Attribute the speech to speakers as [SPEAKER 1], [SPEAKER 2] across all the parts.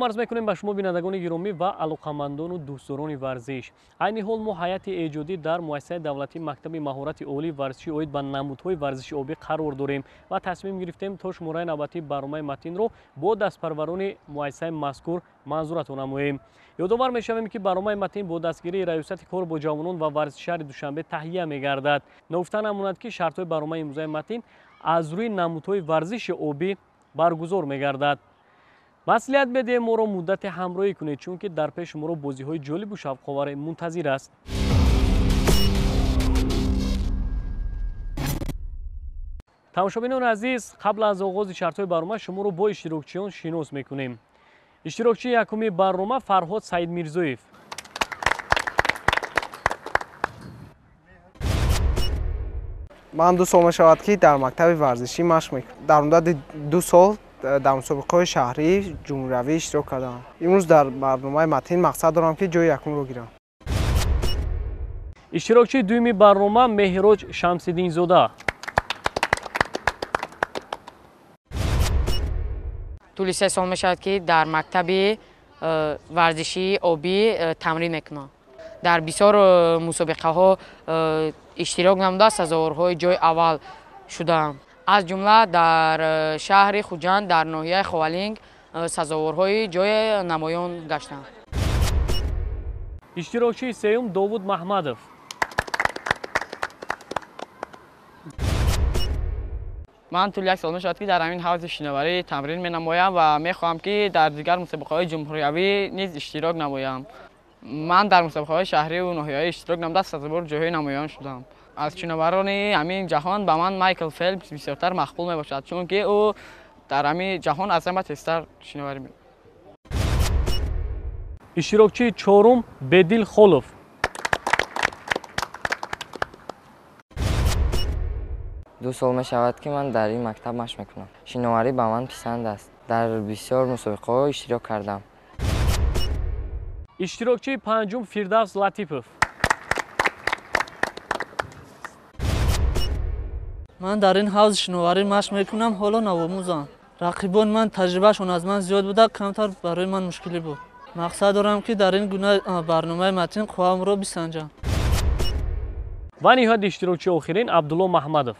[SPEAKER 1] Салом арз мекунем ба шумо бинандагони гиромӣ ва алоқамандону дӯстдорони варзиш. Айни ҳол мо ҳайати эҷодӣ дар муассисаи давлатии мактаби маҳорати олии варзишӣ оид ба намудҳои варзиши обӣ қарор дорем ва тасмим гирифтем то шумораи навбатии барномаи матинро бо дастпарварони муассисаи мазкур манзуратон намоем. Ёдовар мешавем, ки барномаи матин бо дастгирии раёсати кор бо ҷавонон ва варзиши шаҳри Душанбе таҳия мегардад. Ногуфта намонад, ки шартҳои барномаи имрӯзаи матин аз рӯи намудҳои варзиши обӣ баргузор мегардад. Маслиҳат медиҳем моро муддате ҳамроҳӣ кунед, чунки дар пеши шуморо бозиҳои ҷолибу шавқоваре мунтазир аст. Тамошобинони азиз, қабл аз оғози шартҳои барнома шуморо бо иштирокчиён шинос мекунем. Иштирокчии якуми барнома Фарҳод Саидмирзоев.
[SPEAKER 2] Ман 2 сол мешавад, ки дар мактаби варзишӣ машқ мекунам. Дар муддати 2 сол дар мусобиқаҳои шаҳрӣ, ҷумҳуриявӣ иштирок кардам. Имрӯз дар барномаи матин мақсад дорам, ки ҷои якумро гирам.
[SPEAKER 1] Иштирокчии дуюми барнома Меҳроҷ Шамсиддинзода.
[SPEAKER 3] Тӯли 3 сол мешавад, ки дар мактаби варзишии обӣ тамрин мекунам. Дар бисёр мусобиқаҳо иштирок намуда, сазоворҳои ҷои аввал шудаам. Аз ҷумла дар шаҳри Хуҷанд, дар ноҳияи Ховалинг сазоворҳои ҷои намоён гаштам.
[SPEAKER 1] Иштирокчии сеюм Довуд Маҳмадов.
[SPEAKER 4] Ман тӯли 1 сол мешавад, ки дар ҳамин ҳавзи шиноварӣ тамрин менамоям ва мехоҳам, ки дар дигар мусобиқаҳои ҷумҳуриявӣ низ иштирок намоям. Ман дар мусобиқаҳои шаҳриву ноҳиявӣ иштирок намуда, сазовори ҷойҳои намоён шудам. Аз шиноварони ҳамин ҷаҳон ба ман Майкл Фелпс бисёртар мақбул мебошад, чунки ӯ дар ҳамин ҷаҳон аз ҳама тезтар шиноварӣ мекунад.
[SPEAKER 1] Иштирокчии чорум Бедил Холов.
[SPEAKER 5] Ду сол мешавад, ки ман дар ин мактаб машқ мекунам. Шиноварӣ ба ман писанд аст. Дар бисёр мусобиқаҳо иштирок кардам.
[SPEAKER 1] Иштирокчии панҷум Фирдавс Латипов.
[SPEAKER 6] Ман дар ин ҳавзи шиноварӣ машқ мекунам, ҳоло навомӯзам. Рақибони ман таҷрибаашон аз ман зиёд буда, камтар барои ман мушкилӣ буд. Мақсад дорам, ки дар ин гуна барномаи матин қувваамро бисанҷам.
[SPEAKER 1] Ва ниҳоят иштирокчии охирин Абдулло Маҳмадов.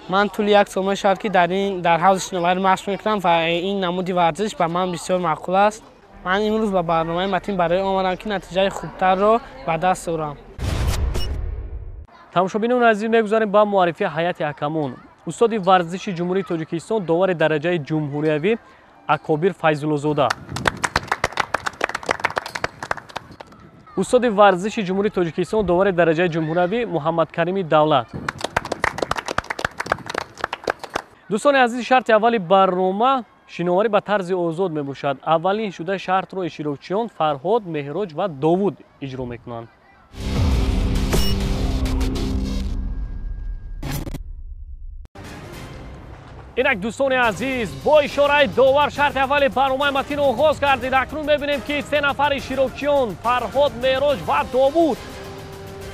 [SPEAKER 7] Ман тӯли 1 сол мешавад, ки дар ҳавзи шиноварӣ машқ мекунам ва ин намуди варзиш ба ман бисёр маъқул аст. Ман имрӯз ба барномаи матин барои омадам, ки натиҷаи хубтарро ба даст орам.
[SPEAKER 1] Тамошобинони азиз, мегузарем ба муаррифии ҳайати ҳакамон. Устоди варзиши Ҷумҳурии Тоҷикистон, довари дараҷаи ҷумҳуриявӣ Акобир Файзуллозода. Устоди варзиши Ҷумҳурии Тоҷикистон, довари дараҷаи ҷумҳуриявӣ Муҳаммадкарими Давлат. Дӯстони азиз, шарти аввали барнома шиноварӣ ба тарзи озод мебошад. Аввалин шуда шартро иштирокчиён Фарҳод, Меҳроҷ ва Довуд иҷро мекунанд. Инак дӯстони азиз, бо ишораи довар шарти аввали барномаи матин оғоз гардид. Акнун мебинем, ки 3 нафар иштирокчиён Фарҳод, Меҳроҷ ва Довуд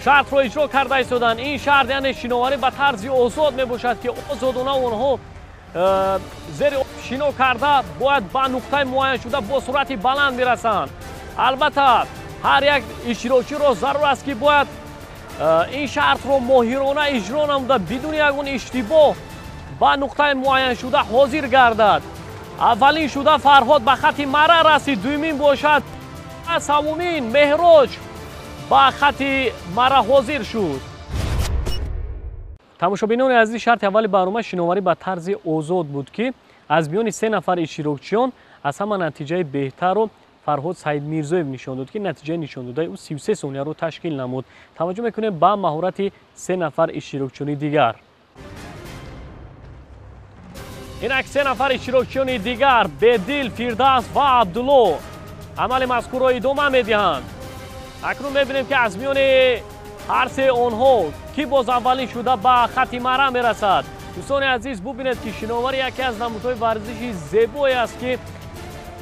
[SPEAKER 1] шартро иҷро карда истоданд. Ин шарт яъне шиноварӣ ба тарзи озод мебошад, ки озодона онҳо зери об шино карда бояд ба нуқтаи муайяншуда бо суръати баланд бирасанд. Албатта ҳар як иштирокчиро зарур аст, ки бояд ин шартро моҳирона иҷро намуда, бидуни ягон иштибоҳ ба нуқтаи муайяншуда ҳозир гардад. Аввалин шуда Фарҳод ба хати мара расид, дуюмин бошад севумин Меҳроҷ ба хати мара ҳозир шуд. Тамошобинони азиз, шарти аввали барнома шиноварӣ ба тарзи озод буд, ки аз миёни 3 нафар иштирокчиён аз ҳама натиҷаи беҳтарро Фарҳод Саидмирзоев нишон дод, ки натиҷаи нишондодаи ӯ 33 сонияро ташкил намуд. Таваҷҷӯҳ мекунем ба маҳорати 3 нафар иштирокчиёни дигар. Инак 3 нафар иштирокчиёни дигар Бедил, Фирдавс ва Абдулло амали мазкурро идома медиҳанд. Акнун мебинем, ки аз миёни ҳар се онҳо ки боз аввалин шуда ба хати мара мерасад. Дӯстони азиз, бубинед, ки шиноварӣ яке аз намудҳои варзиши зебое аст, ки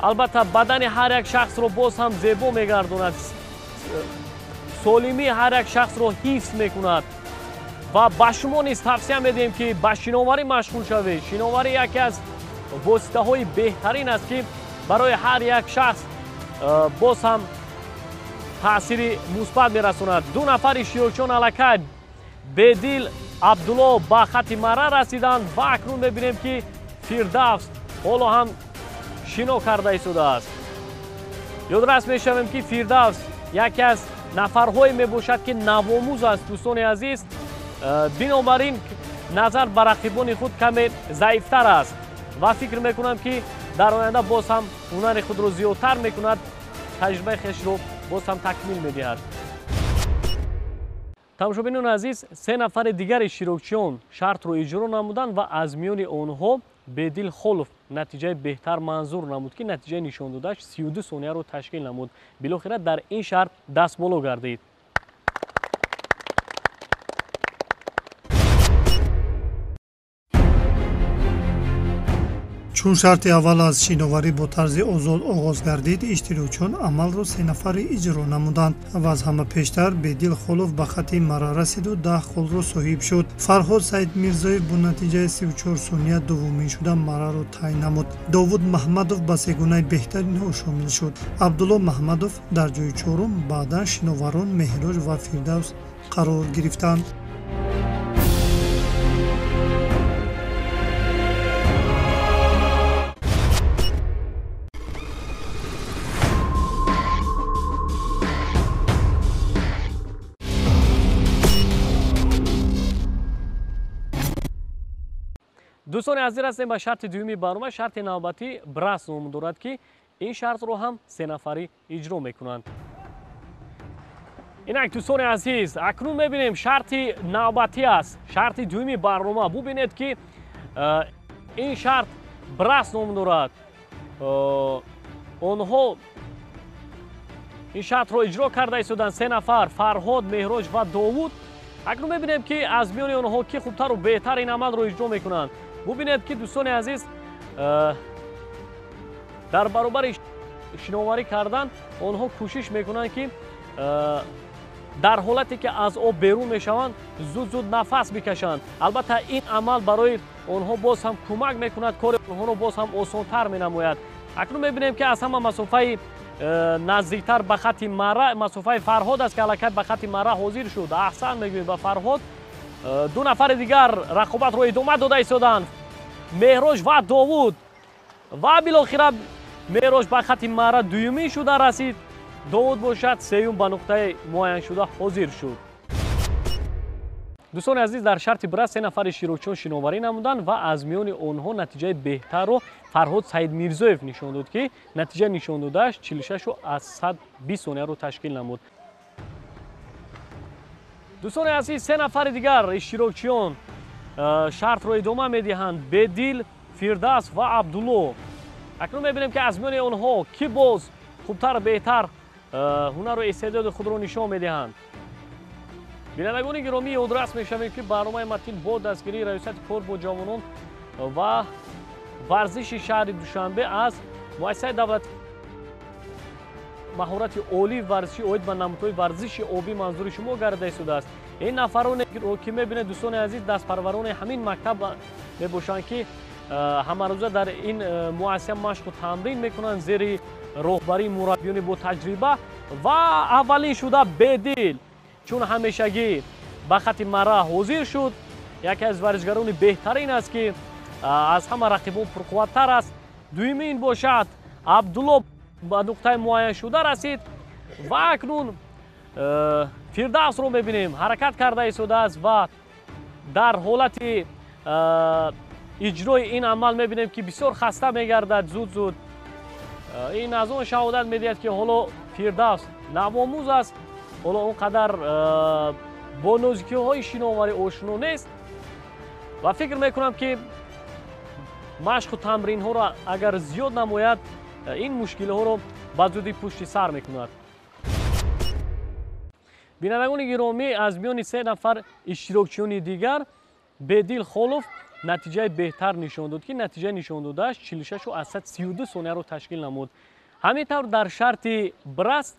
[SPEAKER 1] албатта бадани ҳар як шахсро боз ҳам зебо мегардонад, солимии ҳар як шахсро ҳифз мекунад. Ва ба шумо низ тавсия медиҳем, ки ба шиноварӣ машғул шавед. Шиноварӣ яке аз воситаҳои беҳтарин аст, ки барои ҳар як шахс боз ҳам таъсири мусбат мерасонад. Ду нафари иштирокчиён аллакай Бедил, Абдулло ба хати мара расиданд ва акнун мебинем, ки Фирдавс ҳоло ҳам шино карда истодааст. Ёдрас мешавем, ки Фирдавс яке аз нафарҳое мебошад, ки навомӯз аст, дӯстони азиз. Бинобар ин назар ба рақибони худ каме заифтар аст ва фикр мекунам, ки дар оянда боз ҳам ҳунари худро зиёдтар мекунад, таҷрибаи хешро боз ҳам такмил медиҳад. Тамошобинони азиз, се нафари дигари иштирокчиён шартро иҷро намуданд ва аз миёни онҳо Бедил Холов натиҷаи беҳтар манзур намуд, ки натиҷаи нишондодааш 32 сонияро ташкил намуд. Билохира дар ин шарт дастболо гардид.
[SPEAKER 8] Чун шарти аввал аз шиноварӣ бо тарзи озод оғоз гардид, иштирокчиён амалро се нафари иҷро намуданд ва аз ҳама пештар Бедил Холов ба хати мара расиду 10 холро соҳиб шуд. Фарҳод Саидмирзоев бо натиҷаи 34 сония дуввумин шуда мараро тай намуд. Довуд Маҳмадов ба сегунаи беҳтаринҳо шомил шуд. Абдулло Маҳмадов дар ҷои чорум, баъдан шиноварон Меҳроҷ ва Фирдавс қарор гирифтанд.
[SPEAKER 1] Дӯстони азиз, расидем ба шарти дуюми барнома. Шарти навбатӣ брас ном дорад, ки ин шартро ҳам се нафарӣ иҷро мекунанд. Инак, дӯстони азиз, акнун мебинем шарти навбатӣ аст, шарти дуюми барнома. Бубинед, ки ин шарт брас ном дорад. Онҳо ин шартро иҷро карда истоданд се нафар: Фарҳод, Меҳроҷ ва Довуд. Акнун мебинем, ки аз миёни онҳо ки хубтару беҳтар ин амалро иҷро мекунанд. Бубинед, ки дӯстони азиз, дар баробари шиноварӣ кардан онҳо кӯшиш мекунанд, ки дар ҳолате ки аз об берун мешаванд, зуд-зуд нафас бикашанд. Албатта, ин амал барои онҳо боз ҳам кӯмак мекунад, кори онҳоро боз ҳам осонтар менамояд. Акнун мебинем, ки аз ҳама масофаи наздиктар ба хати мара масофаи Фарҳод аст, ки аллакай ба хати мара ҳозир шуд. Аҳсан мегӯем ба Фарҳод. Ду нафари дигар рақобатро идома дода истоданд: Меҳроҷ ва Довуд. Ва билохира Меҳроҷ ба хати мара дуюмин шуда расид, Довуд бошад сеюм ба нуқтаи муайяншуда ҳозир шуд. Дӯстони азиз, дар шарти брас се нафари иштирокчиён шиноварӣ намуданд ва аз миёни онҳо натиҷаи беҳтарро Фарҳод Саидмирзоев нишон дод, ки натиҷаи нишондодааш 46,20 сонияро ташкил намуд. Дӯстони азиз, се нафари дигар иштирокчиён шартро идома медиҳанд: Бедил, Фирдавс ва Абдулло. Акнун мебинем, ки аз миёни онҳо ки боз хубтар беҳтар ҳунару истеъдоди худро нишон медиҳанд. Бинандагони гиромӣ, ёдрас мешавем, ки барномаи Матин бо дастгирии Раёсати кор бо ҷавонон ва варзиши шаҳри Душанбе аз муассисаи давлатии маҳорати олии варзишӣ оид ба намудҳои варзиши обӣ манзури шумо гардида истодааст. Ин нафароне ки мебинед, дӯстони азиз, дастпарварони ҳамин мактаб мебошанд, ки ҳамарӯза дар ин муассиса машқу тамрин мекунанд зери роҳбарии мураббиёни бо таҷриба. Ва аввалин шуда Бедил, чун ҳамешагӣ ба хати мара ҳозир шуд. Яке аз варзишгарони беҳтарин аст, ки аз ҳама рақибон пурқувваттар аст. Дуюмин бошад Абдулло ба нуқтаи муайяншуда расид ва акнун Фирдавсро мебинем, ҳаракат карда истодааст ва дар ҳолати иҷрои ин амал мебинем, ки бисёр хаста мегардад зуд-зуд. Ин аз он шаҳодат медиҳад, ки ҳоло Фирдавс навомӯз аст, ҳоло он қадар бо нозикиҳои шиноварӣ ошно нест ва фикр мекунам, ки машқу тамринҳоро агар зиёд намояд, ин мушкилиҳоро ба зудӣ пушти сар мекунад. Бинандагони гиромӣ, аз миёни се нафар иштирокчиёни дигар Бедил Холов натиҷаи беҳтар нишон дод, ки натиҷаи нишондодааш 46,32 сонияро ташкил намуд. Ҳамин тавр дар шарти браст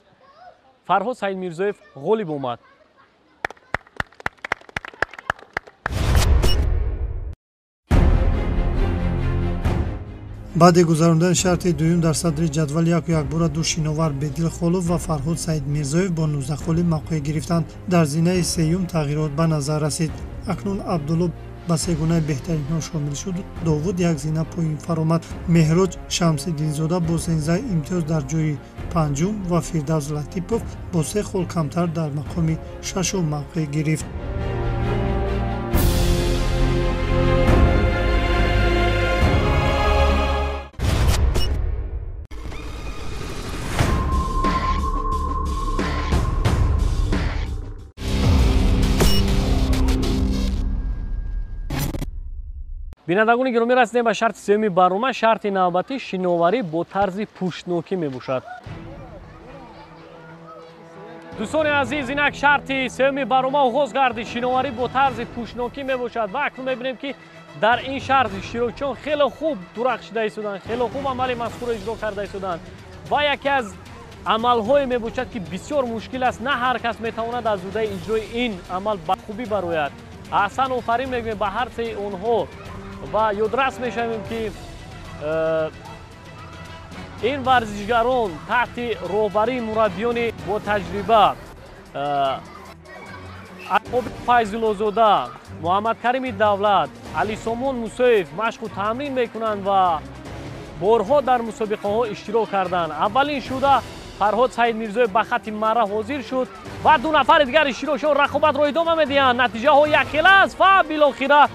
[SPEAKER 1] Фарҳод Саидмирзоев ғолиб омад.
[SPEAKER 8] Баъди гузарондани шарти дуюм дар садри ҷадвал яку якбора ду шиновар Бедил Холов ва Фарҳод Саидмирзоев бо 19 холи мавқеъ гирифтанд. Дар зинаи сеюм тағйирот ба назар расид. Акнун Абдулло ба сегунаи беҳтаринҳо шомил шуд. Довуд як зина поин фаромад. Меҳроҷ Шамсиддинзода бо 13 имтиёз дар ҷои панҷум ва Фирдавс Латипов бо 3 хол камтар дар мақоми шашум мавқеъ гирифт.
[SPEAKER 1] Бинандагони гиромӣ, расидем ба шарти сеюми барнома. Шарти навбатӣ шиноварӣ бо тарзи пуштнокӣ мебошад. Дӯстони азиз, инак шарти сеюми барнома оғоз гардид. Шиноварӣ бо тарзи пуштнокӣ мебошад ва акнун мебинем, ки дар ин шарт иштирокчиён хеле хуб дурахшида истоданд, хеле хуб амали мазкурро иҷро карда истоданд ва яке аз амалҳое мебошад, ки бисёр мушкил аст. На ҳар кас метавонад аз ӯҳдаи иҷрои ин амал ба хубӣ барояд. Аҳсан, офарин мегӯем ба ҳар сеи онҳо ва ёдрас мешавем, ки ин варзишгарон таҳти роҳбарии мураббиёни бо таҷриба Файзуллозода, Муҳаммадкарими Давлат, Алисомон Мусоев машқу тамрин мекунанд ва борҳо дар мусобиқаҳо иштирок карданд. Аввалин шуда Фарҳод Саидмирзоев ба хатти марра ҳозир шуд ва ду нафари дигар иштирокчиён рақобатро идома медиҳанд. Натиҷаҳо якхела аст ва билохира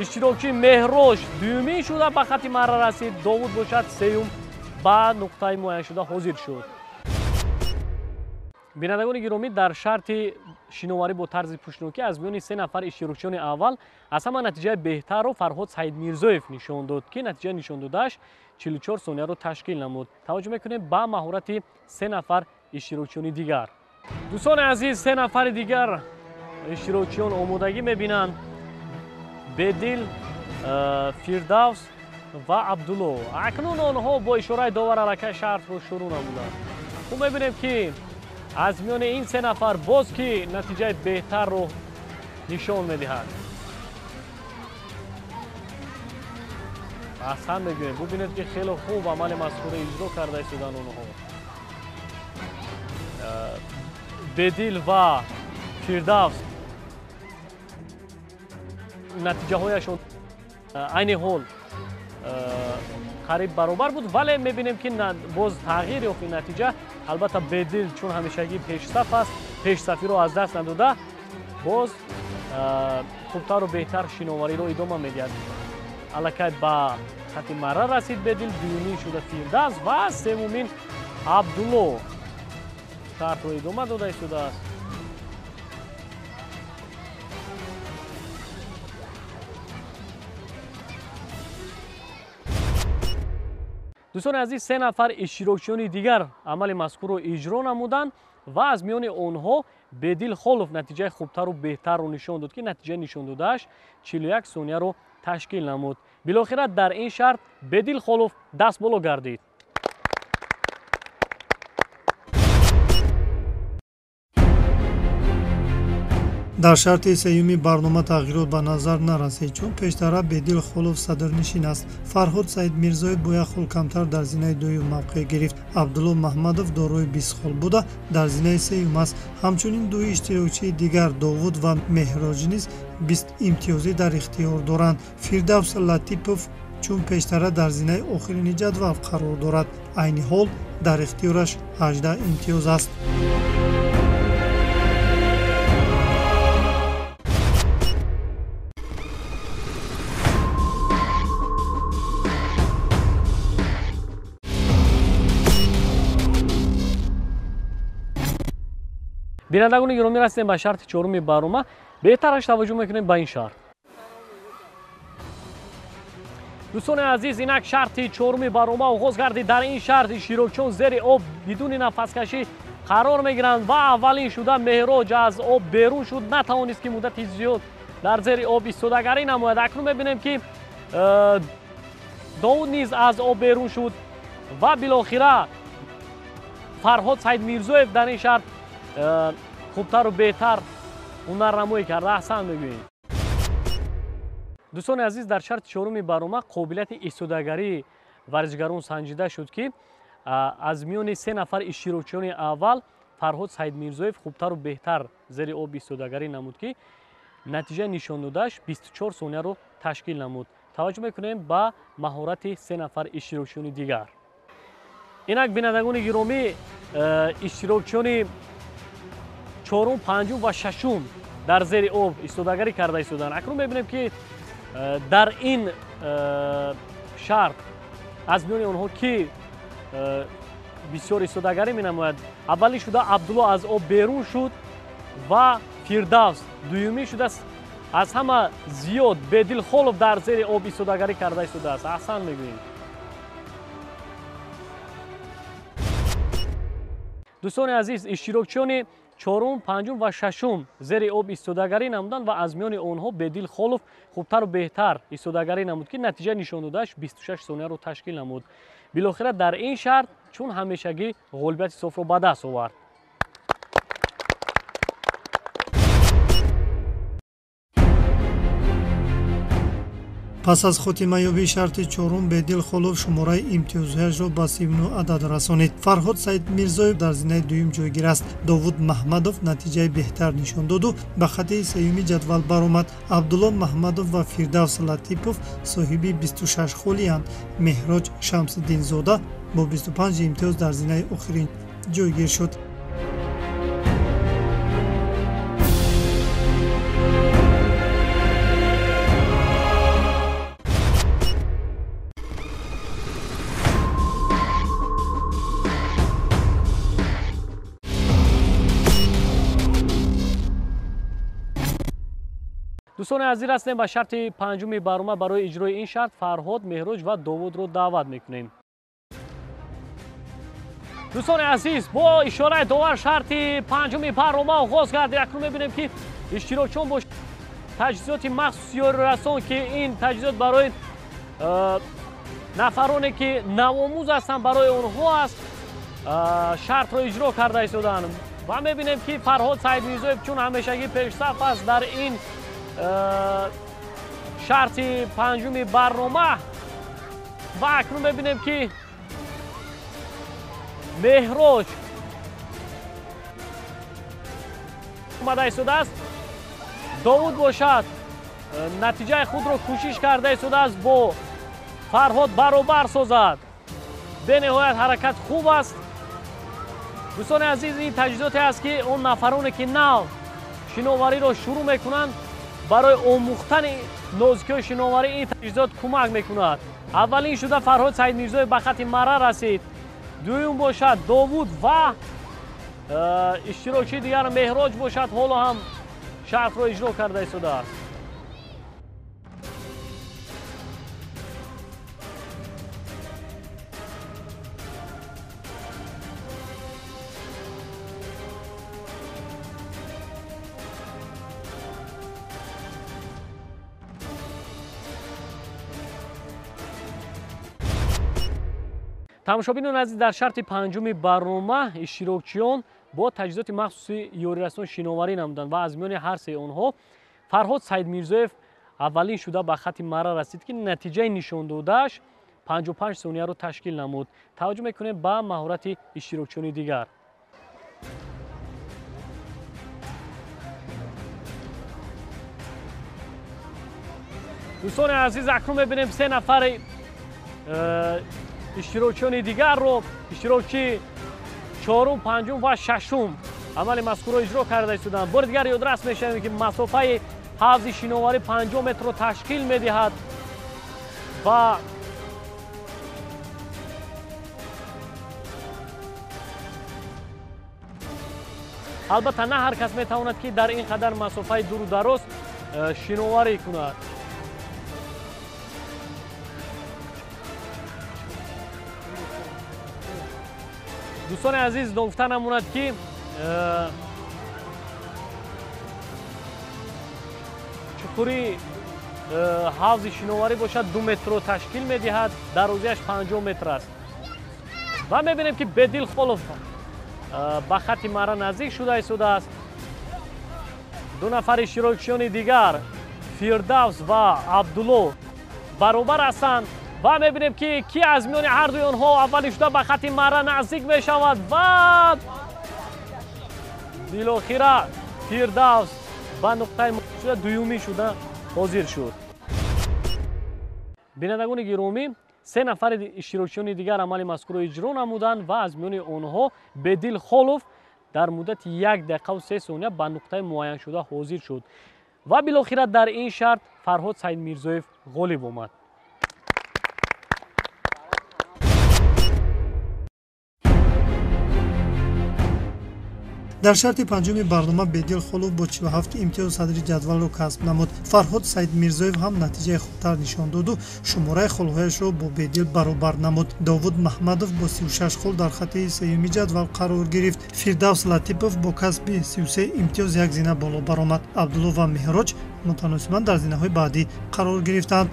[SPEAKER 1] иштирокчи Меҳроҷ дуюмин шуда ба хатти марра расид. Довуд бошад сеюм ба нуқтаи муайяншуда ҳозир шуд. Бинандагони гиромӣ, дар шарти шиноварӣ бо тарзи пуштнокӣ аз миёни се нафар иштирокчиёни аввал аз ҳама натиҷаи беҳтарро Фарҳод Саидмирзоев нишон дод, ки натиҷаи нишон додааш 44 сонияро ташкил намуд. Таваҷҷӯҳ мекунем ба маҳорати се нафар иштирокчиёни дигар. Дӯстони азиз, се нафари дигар иштирокчиён омодагӣ мебинанд: Бедил, Фирдавс ва Абдулло. Акнун онҳо бо ишораи довар аллакай шартро шурӯъ намуданд. Хуб мебинем, ки аз миёни ин се нафар боз ки натиҷаи беҳтарро нишон медиҳад. Аҳсан мегӯем. Бубинед, ки хеле хуб амали мазкурро иҷро карда истоданд онҳо. Бедил ва Фирдавс натиҷаҳояшон айни ҳол қариб баробар буд, вале мебинем, ки боз тағйир ёфт ин натиҷа. Албатта Бедил чун ҳамешагӣ пешсаф аст, пешсафиро аз даст надода, боз хубтару беҳтар шиновариро идома медиҳад. Аллакай ба хатти марра расид Бедил, дуюмин шуда Фирдавс ва севумин Абдулло шартро идома дода истодааст. Дӯстони азиз, се нафар иштирокчиёни дигар амали мазкурро иҷро намуданд ва аз миёни онҳо Бедил Холов натиҷаи хубтару беҳтарро нишон дод, ки натиҷаи нишон додааш 41 сонияро ташкил намуд. Билохира дар ин шарт Бедил Холов дастболо гардид.
[SPEAKER 8] Дар шарти сеюми барнома тағйирот ба назар нарасид, чун пештара Бедил Холов садрнишин аст. Фарҳод Саидмирзоев бо як хол камтар дар зинаи дуюм мавқеъ гирифт. Абдулло Маҳмадов дорои 20 хол буда дар зинаи сеюм аст. Ҳамчунин ду иштирокчии дигар Довуд ва Меҳроҷ низ 20 имтиёзӣ дар ихтиёр доранд. Фирдавс Латипов чун пештара дар зинаи охирини ҷадвал қарор дорад. Айни ҳол дар ихтиёраш 18 имтиёз аст.
[SPEAKER 1] Бинандагони гиромӣ, расидем ба шарти чоруми барнома. Беҳтараш таваҷҷӯҳ мекунем ба ин шарт. Дӯстони азиз, инак шарти чоруми барнома оғоз гардид. Дар ин шарт иштирокчиён зери об бидуни нафаскашӣ қарор мегиранд ва аввалин шуда Меҳроҷ аз об берун шуд, натавонист, ки муддати зиёд дар зери об истодагарӣ намояд. Акнун мебинем, ки Довуд низ аз об берун шуд ва билохира Фарҳод Саидмирзоев дар ин шарт хубтару беҳтар ҳунарнамоӣ карда. Аҳсан мегӯем. Дӯстони азиз, дар шарти чоруми барнома қобилияти истодагарӣ варзишгарон санҷида шуд, ки аз миёни се нафар иштирокчиёни аввал Фарҳод Саидмирзоев хубтару беҳтар зери об истодагарӣ намуд, ки натиҷаи нишон додааш 24 сонияро ташкил намуд. Таваҷҷӯҳ мекунем ба маҳорати се нафар иштирокчиёни дигар. Инак бинандагони гиромӣ, иштирокчиёни чорум, панҷум ва шашум дар зери об истодагарӣ карда истоданд. Акнун мебинем, ки дар ин шарт аз миёни онҳо ки бисёр истодагарӣ менамояд. Аввалин шуда Абдулло аз об берун шуд ва Фирдавс дуюмӣ шудааст. Аз ҳама зиёд Бедилхолов дар зери об истодагарӣ карда истодааст. Аҳсан мегӯем. Дӯстони азиз, иштирокчиёни чорум, панҷум ва шашум зери об истодагарӣ намуданд ва аз миёни онҳо Бедилхолов хубтару беҳтар истодагарӣ намуд, ки натиҷаи нишон додааш 26 сонияро ташкил намуд. Билохира дар ин шарт чун ҳамешагӣ ғолибияти софро ба даст овард.
[SPEAKER 8] Пас аз хотимаёбии шарти чорум Бедилхолов шумораи имтиёзҳояшро ба 39 адад расонид. Фарҳод Саидмирзоев дар зинаи дуюм ҷойгир аст. Довуд Маҳмадов натиҷаи беҳтар нишон доду ба хати сеюми ҷадвал баромад. Абдулло Маҳмадов ва Фирдавс Латипов соҳиби 26 холиянд. Меҳроҷ Шамсиддинзода бо 25 имтиёз дар зинаи охирин ҷойгир шуд.
[SPEAKER 1] Дӯстони азиз, ҳастем ба шарти панҷуми барнома. Барои иҷрои ин шарт Фарҳод, Меҳроҷ ва Довудро даъват мекунем. Дӯстони азиз, бо ишораи довар шарти панҷуми барнома оғоз гардид. Акнун мебинем, ки иштирокчиён бо таҷҳизоти махсуси ёрирасон, ки ин таҷҳизот барои нафароне ки навомӯз ҳастанд, барои онҳо аст, шартро иҷро карда истоданд. Ва мебинем, ки Фарҳод Саидмирзоев чун ҳамешагӣ пешсаф аст дар ин шарти панҷуми барнома. Ва акнун мебинем, ки Меҳроҷ омада истодааст. Довуд бошад натиҷаи худро кӯшиш карда истодааст бо Фарҳод баробар созад. Бениҳоят ҳаракат хуб аст. Дӯстони азиз, ин таҷҳизоте аст, ки он нафароне ки нав шиновариро шурӯъ мекунанд, барои омӯхтани нозикиҳои шиноварӣ ин таҷҳизот кӯмак мекунад. Аввалин шуда Фарҳод Саидмирзоев ба хати мара расид. Дуюм бошад Довуд ва иштирокчии дигар Меҳроҷ бошад ҳоло ҳам шартро иҷро карда истодааст. Тамошобинони азиз, дар шарти панҷуми барнома иштирокчиён бо таҷҳизоти махсуси ёрирасон шиноварӣ намуданд ва аз миёни ҳар сеи онҳо Фарҳод Саидмирзоев аввалин шуда ба хати мара расид, ки натиҷаи нишон додааш 55 сонияро ташкил намуд. Таваҷҷӯҳ мекунем ба маҳорати иштирокчиёни дигар. Дӯстони азиз, акнун мебинем се нафари иштирокчиёни дигарро. Иштирокчи чорум, панҷум ва шашум амали мазкурро иҷро карда истоданд. Бори дигар ёдрас мешавем, ки масофаи ҳавзи шиноварӣ 50 метрро ташкил медиҳад ва албатта на ҳар кас метавонад, ки дар ин қадар масофаи дуру дароз шиноварӣ кунад. Дӯстони азиз, гуфта намонад, ки чуқури ҳавзи шиноварӣ бошад 2 метрро ташкил медиҳад, дарозиаш 50 метр аст. Ва мебинем, ки Бедилхолов ба хати мара наздик шуда истодааст. Ду нафар иштирокчиёни дигар Фирдавс ва Абдулло баробар ҳастанд. Ва мебинем ки ки аз миёни ҳар дуи онҳо аввалин шуда ба хати марра наздик мешавад ва билохира Фирдавс ба нуқтаи шуда дуюмӣ шуда ҳозир шуд. Бинандагони гиромӣ, се нафари иштирокчиёни дигар амали мазкурро иҷро намуданд ва аз миёни онҳо Бедил Холов дар муддати 1 дақиқаву 3 сония ба нуқтаи муайяншуда ҳозир шуд ва билохира дар ин шарт Фарҳод Саидмирзоев ғолиб омад.
[SPEAKER 8] Дар шарти панҷуми барнома Бедил Холов бо 47 имтиёз садри ҷадвалро касб намуд. Фарҳод Саидмирзоев ҳам натиҷаи хубтар нишон доду шумораи холҳояшро бо Бедил баробар намуд. Довуд Маҳмадов бо 36 хол дар хати сеюми ҷадвал қарор гирифт. Фирдавс Латипов бо касби 33 имтиёз як зина боло баромад. Абдулло ва Меҳроҷ мутаносибан дар зинаҳои баъдӣ қарор гирифтанд.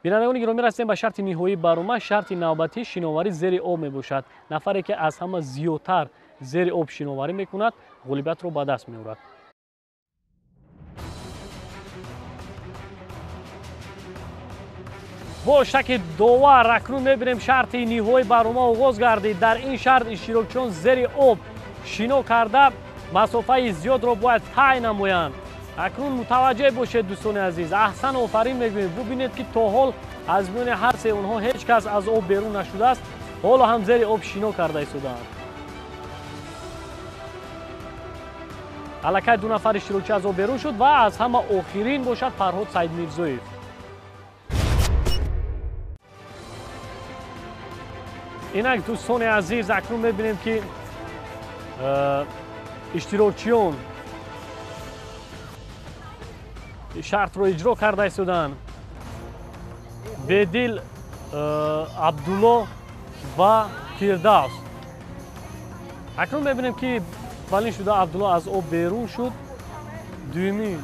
[SPEAKER 1] Бинандагони гиромӣ, расидем ба шарти ниҳоии барнома. Шарти навбатӣ шиноварӣ зери об мебошад. Нафаре ки аз ҳама зиёдтар зери об шиноварӣ мекунад, ғолибиятро ба даст меорад. Бо шаки довар акнун мебинем шарти ниҳоии барнома оғоз гардид. Дар ин шарт иштирокчиён зери об шино карда масофаи зиёдро бояд тай намоянд. Акнун мутаваҷҷеҳ бошед, дӯстони азиз, аҳсан офарин мегӯем. Бубинед ки то ҳол аз миёни ҳар се онҳо ҳеҷ кас аз об берун нашудааст, ҳоло ҳам зери об шино карда истодаанд. Аллакай ду нафар иштирокчӣ аз об берун шуд ва аз ҳама охирин бошад Фарҳод Саидмирзоев. Инак дӯстони азиз, акнун мебинем ки иштирокчиён шартро иҷро карда истодаанд. Бедил, Абдулло ва Фирдавс. Акнун мебинем ки аввалин шуда Абдулло аз об берун шуд, дуюмин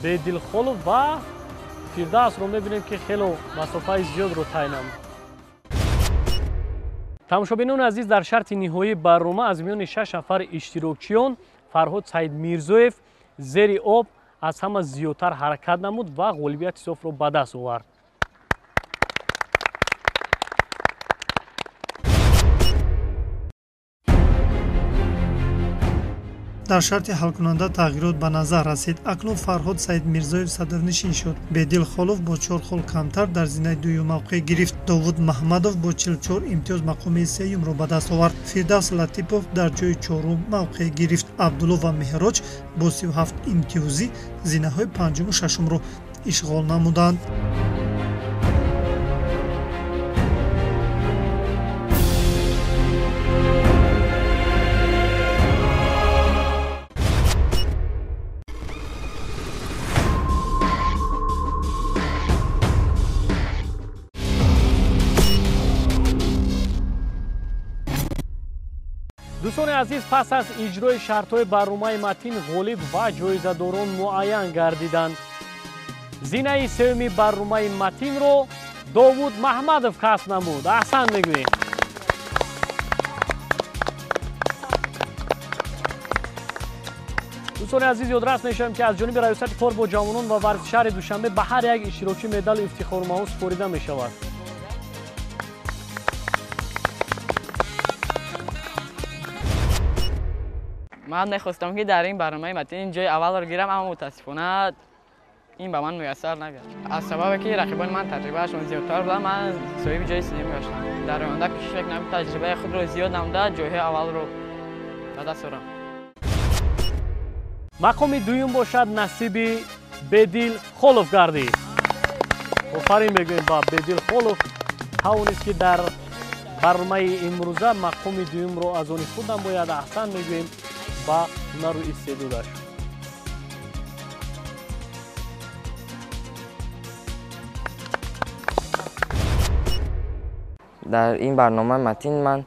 [SPEAKER 1] Бедил Холов ва Фирдавсро мебинем ки хело масофаи зиёдро тай намуд. Тамошобинони азиз, дар шарти ниҳоии барнома аз миёни 6 нафар иштирокчиён Фарҳод Саидмирзоев зери об аз ҳама зиёдтар ҳаракат намуд ва ғолибияти софро ба даст овард.
[SPEAKER 8] Дар шарти ҳалкунанда тағйирот ба назар расид. Акнун Фарҳод Саидмирзоев садрнишин шуд. Бедил Холов бо 4 хол камтар дар зинаи дуюм мавқеъ гирифт. Довуд Маҳмадов бо 44 имтиёз мақоми сеюмро ба даст овард. Фирдавс Латипов дар ҷои чорум мавқеъ гирифт. Абдулло ва Меҳроҷ бо 37 имтиёзӣ зинаҳои панҷуму шашумро ишғол намуданд.
[SPEAKER 1] Дӯстони азиз, пас аз иҷрои шартҳои барномаи Матин ғолиб ва ҷоизадорон муайян гардиданд. Зинаи сеюми барномаи Матинро Довуд Маҳмадов касб намуд. Аҳсан мегӯем. Дӯстони азиз, ёдрас мешавем ки аз ҷониби раёсати кор бо ҷавонон ва варзиши шаҳри Душанбе ба ҳар як иштирокчӣ медалу ифтихорномаҳо супорида мешавад.
[SPEAKER 4] Ман мехостам ки дар ин барномаи Матин ҷои аввалро гирам, аммо мутаассифона ин ба ман муяссар нагашт. Аз сабабе ки рақибони ман таҷрибаашон зиёдтар буда, ман соҳиби ҷои сеюм гаштам. Дар оянда кӯшиш мекунам таҷрибаи худро зиёд намуда ҷойҳои аввалро ба даст орам.
[SPEAKER 1] Мақоми дуюм бошад насиби Бедил Холов гардид. Офарин мегӯем ба Бедил Холов, тавонист ки дар барномаи имрӯза мақоми дуюмро аз они худ намояд. Аҳсан мегӯем ба ҳунару истеъдодаш.
[SPEAKER 5] Дар ин барномаи Матин ман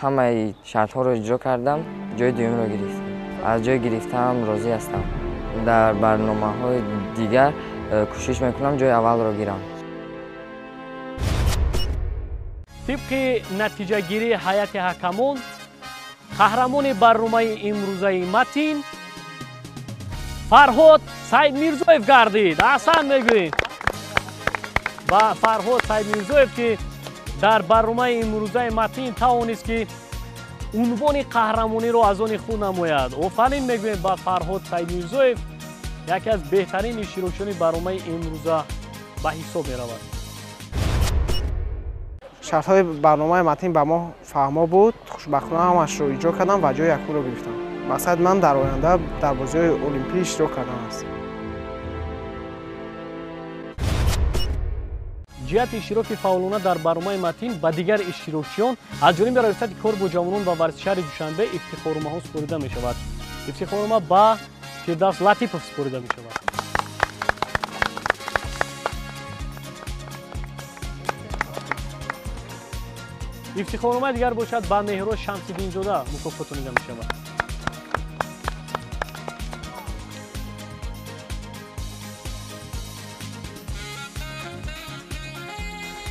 [SPEAKER 5] ҳамаи шартҳоро иҷро кардам, ҷои дуюмро гирифтам. Аз ҷои гирифтаам розӣ ҳастам. Дар барномаҳои дигар кӯшиш мекунам ҷои аввалро гирам.
[SPEAKER 1] Тибқи натиҷагирии ҳайати ҳакамон, қаҳрамони барномаи имрӯзаи Матин Фарҳод Саидмирзоев гардид. Аҳсан мегӯем ба Фарҳод Саидмирзоев, ки дар барномаи имрӯзаи Матин тавонист, ки унвони қаҳрамониро аз они худ намояд. Офарин мегӯем ба Фарҳод Саидмирзоев, яке аз беҳтарин иштирокчиёни барномаи имрӯза ба ҳисоб меравад.
[SPEAKER 2] Шартҳои барномаи Матин ба мо фаҳмо буд. Хушбахтона ҳамашро иҷро кардам ва ҷои якумро гирифтам. Мақсади ман дар оянда дар бозиҳои олимпӣ иштирок кардан аст.
[SPEAKER 1] Ҷиҳати иштироки фаъолона дар барномаи Матин ба дигар иштирокчиён аз ҷониби Раёсати кор бо ҷавонон ва варзиши шаҳри Душанбе ифтихорномаҳо супорида мешавад. Ифтихорнома ба Фирдавс Латипов супорида мешавад. Ифтихорномаи дигар бошад ба Меҳроз Шамсиддинзода мукофотонида мешавад.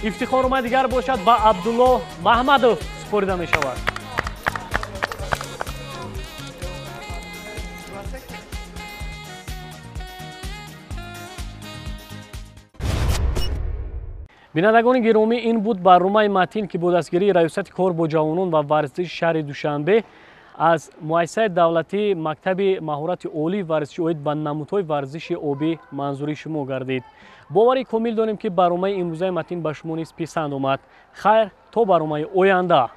[SPEAKER 1] Ифтихорномаи дигар бошад ба Абдулло Маҳмадов супорида мешавад. Бинандагони гиромӣ, ин буд барномаи Матин, ки бо дастгирии Раёсати кор бо ҷавонон ва варзиши шаҳри Душанбе аз муассисаи давлатии мактаби маҳорати олии варзиши оид ба намудҳои варзиши обӣ манзури шумо гардид. Боварӣ комил дорем, ки барномаи имрӯзаи Матин ба шумо низ писанд омад. Хайр, то барномаи оянда.